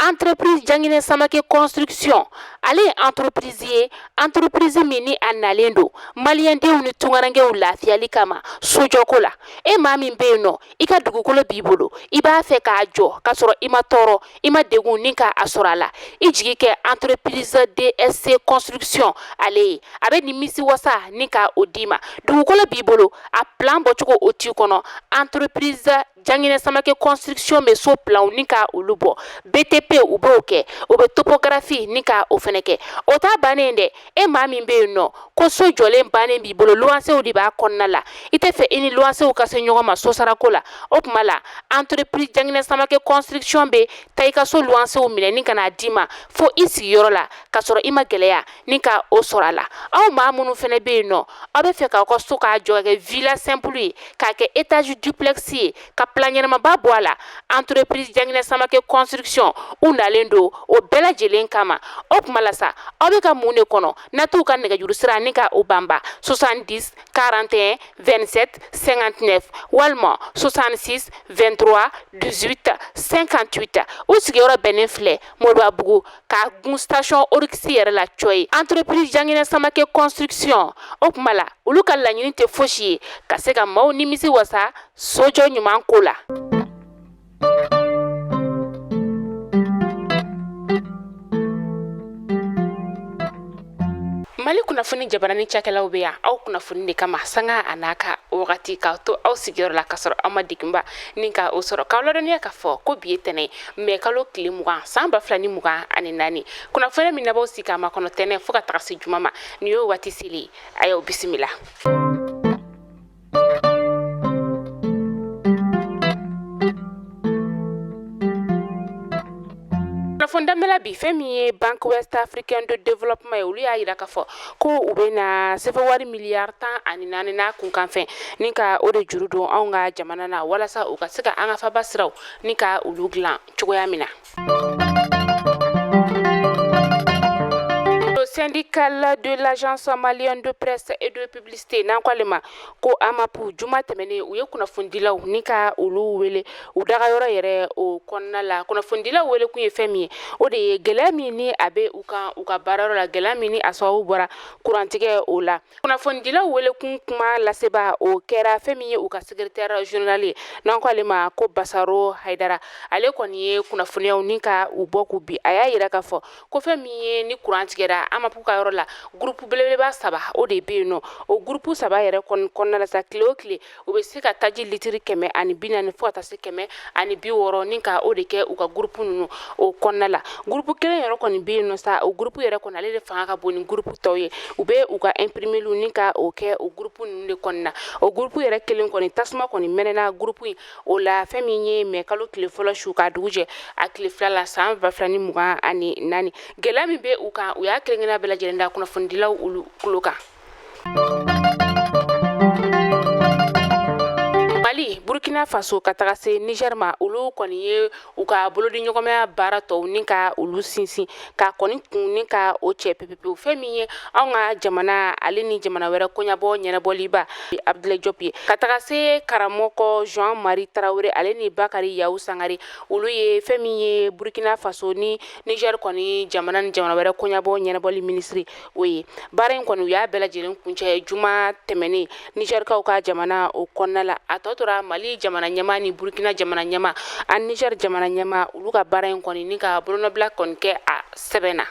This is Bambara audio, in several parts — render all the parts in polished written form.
Entreprise Janginɛ Samake Construction, ale ye entreprise ye, entreprise min ni a nalen don maliyɛndenw ni tunkarankew lafiyali kama sojɔko la. E maa min bɛ yen nɔ, i ka dugukolo b'i bolo, i b'a fɛ k'a jɔ k'a sɔrɔ i ma tɔɔrɔ, i ma degun ni k'a sɔrɔ a la, i jigi kɛ entreprise DSC Construction ale ye. A bɛ nimisi wasa ni ka o d'i ma. Dugukolo b'i bolo, a plan bɔcogo o t'i kɔnɔ, entreprise Janginɛ Samake Construction bɛ so planw ni ka olu bɔ. BTP u b'o kɛ, u bɛ topographie ni ka o fɛnɛ kɛ. O t'a bannen dɛ. E maa min bɛ yen nɔ ko so jɔlen bannen b'i bolo, luwansew de b'a kɔnɔna la, i tɛ fɛ i ni luwansew ka se ɲɔgɔn ma sosarako la, o tuma la entreprise Janginɛ Samake Construction bɛ taa i ka so luwansew minɛ ni ka n'a d'i ma fo i sigiyɔrɔ la, k'a sɔrɔ i ma gɛlɛya ni ka o sɔrɔ a la. Aw maa minnu fɛnɛ bɛ yen nɔ, aw bɛ fɛ k'aw ka so k'a jɔ kɛ villa simple ye, k'a kɛ étage duplex ye, ka plan ɲɛnamaba bɔ a la, entreprise Janginɛ Samake Construction u nalen don o bɛɛ lajɛlen kama. O tuma la sa, aw bɛ ka mun de kɔnɔ? Na t'u ka nɛgɛjuru sira ni ka o banba 70 41 27 59 walima 66 23 18 58. U sigiyɔrɔ bɛnnen filɛ Moribabugu ka gun station Oryx yɛrɛ la cɔyi. Entreprise Janginɛ Samake Construction, o tuma la olu ka laɲini tɛ fosi ye ka se ka maaw nimisi wasa sojɔ ɲuman ko la. Mali kunnafoni jabarani cakɛlaw bɛ yan aw kunnafoni de kama sanga a n'a ka wagati, k'aw to aw sigiyɔrɔ la k'a sɔrɔ aw ma degunba ni ka o sɔrɔ. K'aw ladɔnniya k'a fɔ ko bi ye tɛnɛ mɛ kalo tile 20 san 2024. Kunnafoni min n'aw sigi k'a makɔnɔ tɛnɛ fo ka taga se juma ma, nin y'o waati seli. A y'aw bisimila. Kunnafoni daminɛ bi, fɛn min ye Banque Ouest Africaine de Développement ye, olu y'a jira k'a fɔ ko u bɛna sefa wari miliyari 14 n'a kunkanfɛn ni ka o de juru don anw ka jamana na, walasa u ka se ka an ka faba siraw ni ka olu dilan cogoya min na. Syndical de l'agence malienne de presse et de publicité, n'an ko ale ma ko AMAP, juma tɛmɛnen u ye kunnafonidilaw ni ka olu wele u dagayɔrɔ yɛrɛ o kɔnɔna la. Kunnafonidilaw wele kun ye fɛn min ye, o de ye gɛlɛya min ni a bɛ u kan u ka baarayɔrɔ la, gɛlɛya min ni a sababu bɔra kurantigɛ o la. Kunnafonidilaw wele kun kuma laseba o kɛra fɛn min ye u ka secrétaire général ye, n'an ko ale ma ko Basaro Hayidara. Ale kɔni ye kunnafoniyaw ni ka u bɔ k'u bi. A y'a yira k'a fɔ ko fɛn min ye ni kuran tigɛra AMAP ka yɔrɔ la, groupe belebeleba saba o de bɛ yen nɔ. O groupe saba yɛrɛ kɔnɔna la sa, tile o tile u bɛ se ka taji litiri 140 fo ka taa se 160 ni ka o de kɛ u ka groupe ninnu o kɔnɔna la. Groupe kelen yɛrɛ kɔni bɛ yen nɔ sa, o groupe yɛrɛ kɔni ale de fanga ka bon ni groupe tɔw ye. U bɛ u ka imprimerw ni ka o kɛ o groupe ninnu de kɔnɔna. O groupe yɛrɛ kelen kɔni, tasuma kɔni mɛnɛna groupe in o la fɛn min ye mɛ kalo tile fɔlɔ su ka dugu jɛ a tile fila la san 2024. Gɛlɛya min bɛ u kan, u y'a kelen-kelenna bɛɛ lajɛlen da kunnafonidilaw olu tulo kan. Mali, Burkina Faso ka taga se Niger ma, olu kɔni ye u ka bolodiɲɔgɔnmaya baara tɔw ni ka olu sinsin ka kɔni kun ni ka o cɛ pepepewu. Fɛn min ye anw ka jamana ale ni jamana wɛrɛ koɲabɔ ɲɛnabɔliba Abdoulaye Diop ye, ka taga se karamɔgɔ Jean Marie Traoré ale ni Bakari Yawu Sangare, olu ye fɛn min ye Burkina Faso ni Niger kɔni jamana ni jamana wɛrɛ koɲabɔ ɲɛnabɔli minisiri o ye. Baara in kɔni u y'a bɛɛ lajɛlen kuncɛ juma tɛmɛnen Nizɛrikaw ka jamana o kɔnɔna la. A tɔ tora Mali jamana ɲɛmaa ni Burukina jamana ɲɛmaa ani Nizɛri jamana ɲɛmaa, olu ka baara in kɔni ni ka bolonɔbila kɔni kɛ a sɛbɛn na.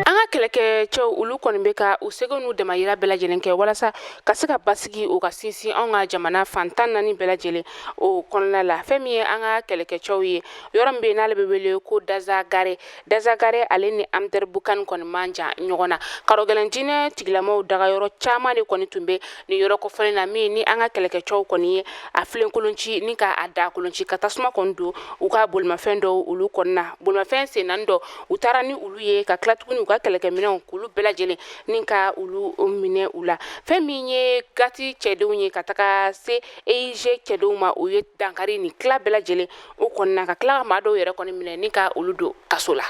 An ka kɛlɛkɛcɛw olu kɔni bɛ ka u seko n'u damayira bɛɛ lajɛlen kɛ walasa ka se ka basigi o ka sinsin anw ka jamana fan 14 bɛɛ lajɛlen o kɔnɔna la. Fɛn min ye an ka kɛlɛkɛcɛw ye, yɔrɔ min bɛ yen n'ale bɛ wele ko Dazagare, Dazagare ale ni Anderamboukane kɔni man jan ɲɔgɔn na. Karɔgɛlɛn diinɛ tigilamaw dagayɔrɔ caman de kɔni tun bɛ nin yɔrɔ kofɔlen na, min ni an ka kɛlɛkɛcɛw kɔni ye a filenkolon ci ni ka a dakolon ci ka tasuma kɔni don u ka bolimafɛn dɔw olu kɔnɔna, bolimafɛn sen naani dɔ u taara ni olu ye, ka tila tuguni u ka kɛlɛkɛminɛnw k'olu bɛɛ lajɛlen ni ka olu minɛ u la. Fɛn min ye GATIA cɛdenw ye ka taga se EIG cɛdenw ma, u ye dankari nin tila bɛɛ lajɛlen o kɔnɔna, ka tila ka maa dɔw yɛrɛ kɔni minɛ ni ka olu don kaso la.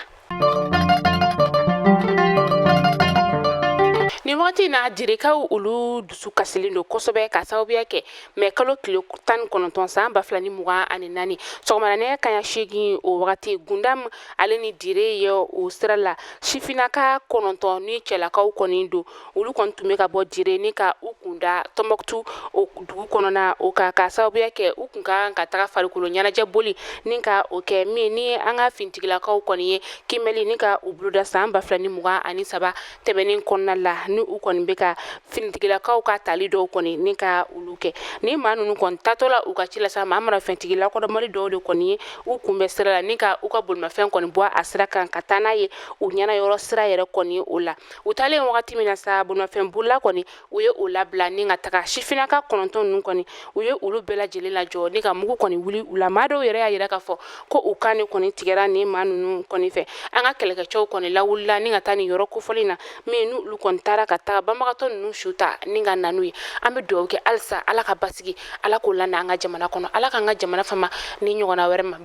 Nin wagati in na, Direkaw olu dusu kasilen don kosɛbɛ ka sababuya kɛ mɛ kalo tile 19 san 2024 sɔgɔmada nɛgɛ kanɲɛ 8 o wagati, Gundam ale ni Dire ye o sira la, sifinnaka 9 ni cɛlakaw kɔni don. Olu kɔni tun bɛ ka bɔ Dire ni ka u kunda Tɔnbɔkutu o dugu kɔnɔna o kan, ka sababuya kɛ u kun ka kan ka taga farikolo ɲɛnajɛ boli ni ka o kɛ, min ni an ka finitigilakaw kɔni ye kiimɛli ni ka u boloda san 2023 tɛmɛnen kɔnɔna la, ni u kɔni bɛ ka finitigilakaw ka tali dɔw kɔni ni ka olu kɛ. Ni maa ninnu kɔni taatɔ la u ka ci la sa, maa marafɛntigi lakodɔnbali dɔw de kɔni ye u kunbɛn sira la ni ka u ka bolimafɛn kɔni bɔ a sira kan ka taa n'a ye u ɲɛna yɔrɔ sira yɛrɛ kɔni o la. U taalen wagati min na sa, bolimafɛn bolila kɔni u ye o labila ni ka taga. Sifinnaka 9 ninnu kɔni, u ye olu bɛɛ lajɛlen lajɔ ni ka mugu kɔni wuli u la. Maa dɔw yɛrɛ y'a yira k'a fɔ ko u kan de kɔni tigɛra ni maa ninnu kɔni fɛ. An ka kɛlɛkɛcɛw kɔni lawulila ni ka taa nin yɔrɔ kofɔlen na, min n'olu kɔni taara ka taga banbagatɔ ninnu su ta ni ka na n'u ye. An bɛ dugawu kɛ halisa, Ala ka basigi, Ala k'o lana an ka jamana kɔnɔ, Ala k'an ka jamana fama ni ɲɔgɔnna wɛrɛ ma.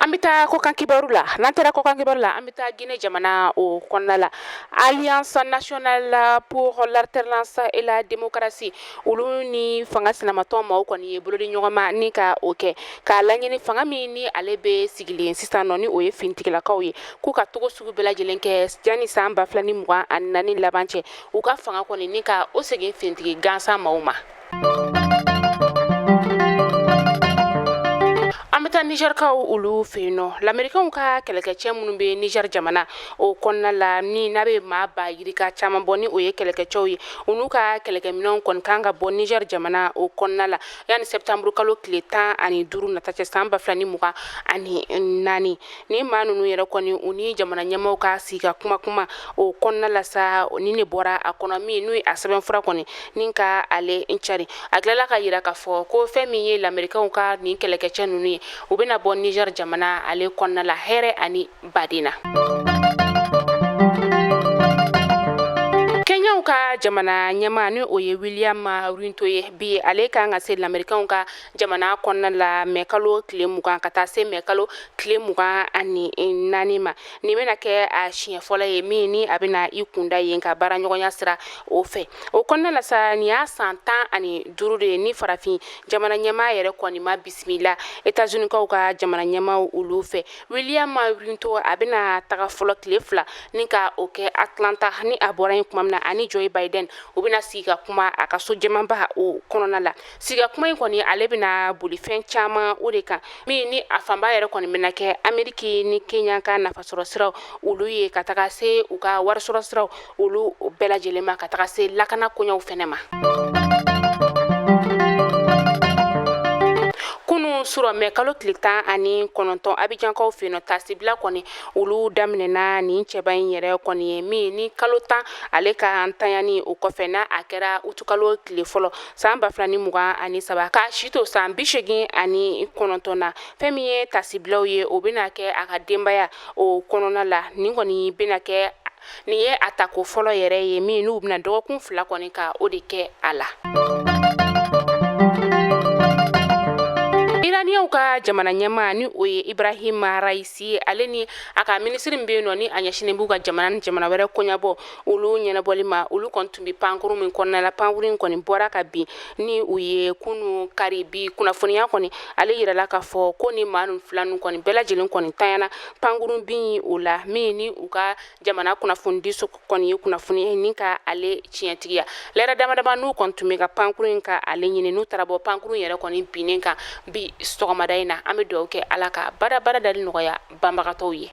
An bɛ taa kɔkan kibaru la. N'an taara kɔkan kibaru la, an bɛ taa Guinée jamana o kɔnɔna la. Alliance nationale pour l'alternance et la démocratie, olu ni fanga sinamatɔn maaw kɔni ye bolodi ɲɔgɔnma ni ka o kɛ k'a laɲini fanga min ni ale bɛ sigilen sisan nɔ, ni o ye finitigilakaw ye, k'u ka togo sugu bɛɛ lajɛlen kɛ yanni san 2024 laban cɛ, u ka fanga kɔni ni ka o segin finitigi gansan maaw ma. An bɛ taa Nizɛrikaw olu fɛ yen nɔ. Lamerikɛnw ka kɛlɛkɛcɛ minnu bɛ Nizɛri jamana o kɔnɔna la, ni n'a bɛ maa ba yirika caman bɔ, ni o ye kɛlɛkɛcɛw ye, u n'u ka kɛlɛkɛminɛnw kɔni kan ka bɔ Nizɛri jamana o kɔnɔna la yanni sɛptanburu kalo tile 15 nata cɛ san 2024. Ni maa ninnu yɛrɛ kɔni, u ni jamana ɲɛmaaw ka sigi ka kuma kuma o kɔnɔna la sa, ni ne bɔra a kɔnɔ min n'u ye a sɛbɛnfura kɔni ni ka ale cari. A tilala ka yira k'a fɔ ko fɛn min ye lamerikɛnw ka nin kɛlɛkɛcɛ ninnu ye, u bɛna bɔ Niger jamana ale kɔnɔna la hɛrɛ ani baden na. Kenyaw ka jamana ɲɛmaa, ni o ye William Ruto ye, bi ale kan ka se lamerikɛnw ka jamana kɔnɔna la mɛ kalo tile 20 ka taa se mɛ kalo tile 24 ma. Nin bɛna kɛ a siɲɛ fɔlɔ ye min ni a bɛna i kunda yen ka baara ɲɔgɔnya sira o fɛ o kɔnɔna la sa. Nin y'a san 15 de ye ni farafin jamana ɲɛmaa yɛrɛ kɔni ma bisimila États-Unis-kaw ka jamana ɲɛmaaw olu fɛ. William Ruto, a bɛna taga fɔlɔ tile 2 ni ka o kɛ Atlanta. Ni a bɔra yen tuma min na, ani Joe Biden, u bɛna sigi ka kuma a ka so jɛmanba o kɔnɔna la. Sigi ka kuma in kɔni, ale bɛna boli fɛn caman o de kan, min ni a fanba yɛrɛ kɔni bɛna kɛ Ameriki ni Kenya ka nafasɔrɔ siraw olu ye, ka taga se u ka warisɔrɔ siraw olu bɛɛ lajɛlen ma, ka taga se lakana koɲɛw fɛnɛ ma. Kunun surɔ mɛ kalo tile 19, Abijankaw fɛ yen nɔ, tasibila kɔni olu daminɛna nin cɛba in yɛrɛ kɔni ye, min ni kalo 10 ale ka ntanyani o kɔfɛ, n'a a kɛra utukalo tile fɔlɔ san 2023, k'a si to san 89 na. Fɛn min ye tasibilaw ye, o bɛna kɛ a ka denbaya o kɔnɔna la. Nin kɔni bɛna kɛ nin ye a tako fɔlɔ yɛrɛ ye min n'u bɛna dɔgɔkun 2 kɔni ka o de kɛ a la. Iraniyaw ka jamana ɲɛmaa, ni o ye Ibrahim Raisi ye, ale ni a ka minisiri min bɛ yen nɔ ni a ɲɛsinnen b'u ka jamana ni jamana wɛrɛ koɲɛbɔ olu ɲɛnabɔli ma, olu kɔni tun bɛ pankurun min kɔnɔna la, pankurun in kɔni bɔra ka bin ni u ye kunun kari. Bi kunnafoniya kɔni ale yirala k'a fɔ ko ni maa ninnu fila ninnu kɔni bɛɛ lajɛlen kɔni tanyana pankurun bin o la, min ni u ka jamana kunnafonidiso kɔni ye kunnafoni ni ka ale tiɲɛtigiya. Lɛrɛ dama dama n'u kɔni tun bɛ ka pankurun in ka ale ɲini, n'u taara bɔ pankurun yɛrɛ kɔni binnen kan bi sɔgɔmada in na. An bɛ dugawu kɛ Ala ka badabada dali nɔgɔya banbagatɔw ye.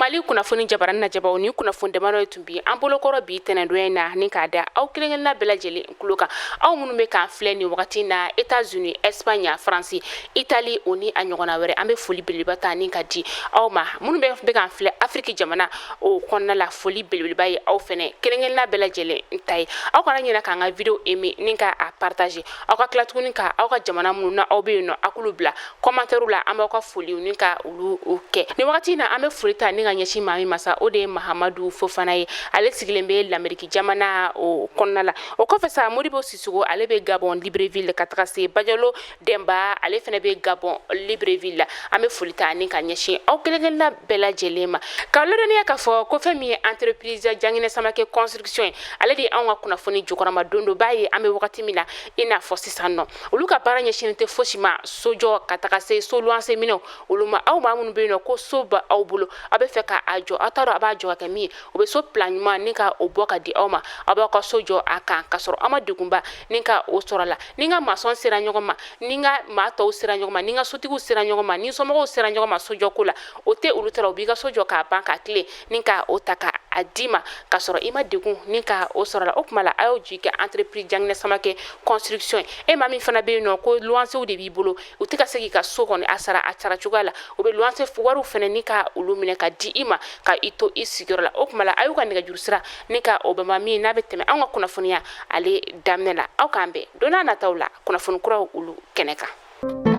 Mali kunnafoni jabarani lajɛbaw, ni kunnafoni damadɔ ye tun bi an bolokɔrɔ bi tɛnɛndonya in na, ni k'a da aw kelen-kelenna bɛɛ lajɛlen tulo kan. Aw minnu bɛ k'an filɛ nin wagati na États-Unis, Espagne, France, Italie, o ni a ɲɔgɔnna wɛrɛ, an bɛ foli belebeleba ta ni ka di aw ma. Minnu bɛ k'an filɛ Afiriki jamana o kɔnɔna la, foli belebeleba ye aw fɛnɛ kelen-kelenna bɛɛ lajɛlen ta ye. Aw kana ɲinɛ k'an ka video aimer ni ka a partager. Aw ka tila tuguni ka aw ka jamana minnu na aw bɛ yen nɔ, aw k'olu bila commentaire la. An b'aw ka foliw ni ka olu kɛ nin wagati in na. An bɛ foli ta ni ka ɲɛsin ɲɛsin maa min ma sa, o de ye Mahamadu Fofana ye. Ale sigilen bɛ Lameriki jamana o kɔnɔna la. O kɔfɛ sa, Modibo Sisoko, ale bɛ Gabon Libreville, ka taga se Bajalo Denba, ale fana bɛ Gabon Libreville la. An bɛ foli ta ni ka ɲɛsin aw kelenkelenna bɛɛ lajɛlen ma, k'aw ladɔnniya k'a fɔ ko fɛn min ye entreprise Janginɛ Samakɛ Construction ye, ale de ye anw ka kunnafoni jukɔrɔma don don b'a ye. An bɛ wagati min na i n'a fɔ sisan nɔ, olu ka baara ɲɛsinnen tɛ fosi ma sojɔ ka taga se so luwanse minɛnw olu ma. Aw maa minnu bɛ yen nɔ ko so bɛ aw bolo, aw bɛ fɛ k'a jɔ, aw t'a dɔn a b'a jɔ ka kɛ min ye, u bɛ so plan ɲuman ni ka o bɔ ka di aw ma. Aw b'aw ka so jɔ a kan ka sɔrɔ aw ma degunba ni ka o sɔrɔ la. Ni n ka masɔn sera ɲɔgɔn ma, ni n ka maa tɔw sera ɲɔgɔn ma, ni n ka sotigiw sera ɲɔgɔn ma, ni n somɔgɔw sera ɲɔgɔn ma sojɔko la, o tɛ olu tɔɔrɔ. U b'i ka so jɔ k'a ban k'a tilen ni ka o ta ka a d'i ma ka sɔrɔ i ma degun ni ka o sɔrɔ la. O tuma la, a y'aw jigi kɛ entreprise Janginɛ Samakɛ Construction ye. E maa min fana bɛ yen nɔ ko luwansew de b'i bolo, u tɛ ka se k'i ka so kɔni a sara a sara cogoya la, u bɛ luwanse wariw fana ni ka olu minɛ ka di i ma ka i to i sigiyɔrɔ la. O tuma la, a y'u ka nɛgɛjuru sira ni ka o banba min n'a bɛ tɛmɛ anw ka kunnafoniya ale daminɛ la. Aw k'an bɛn don n'a nataw la kunnafoni kuraw olu kɛnɛ kan.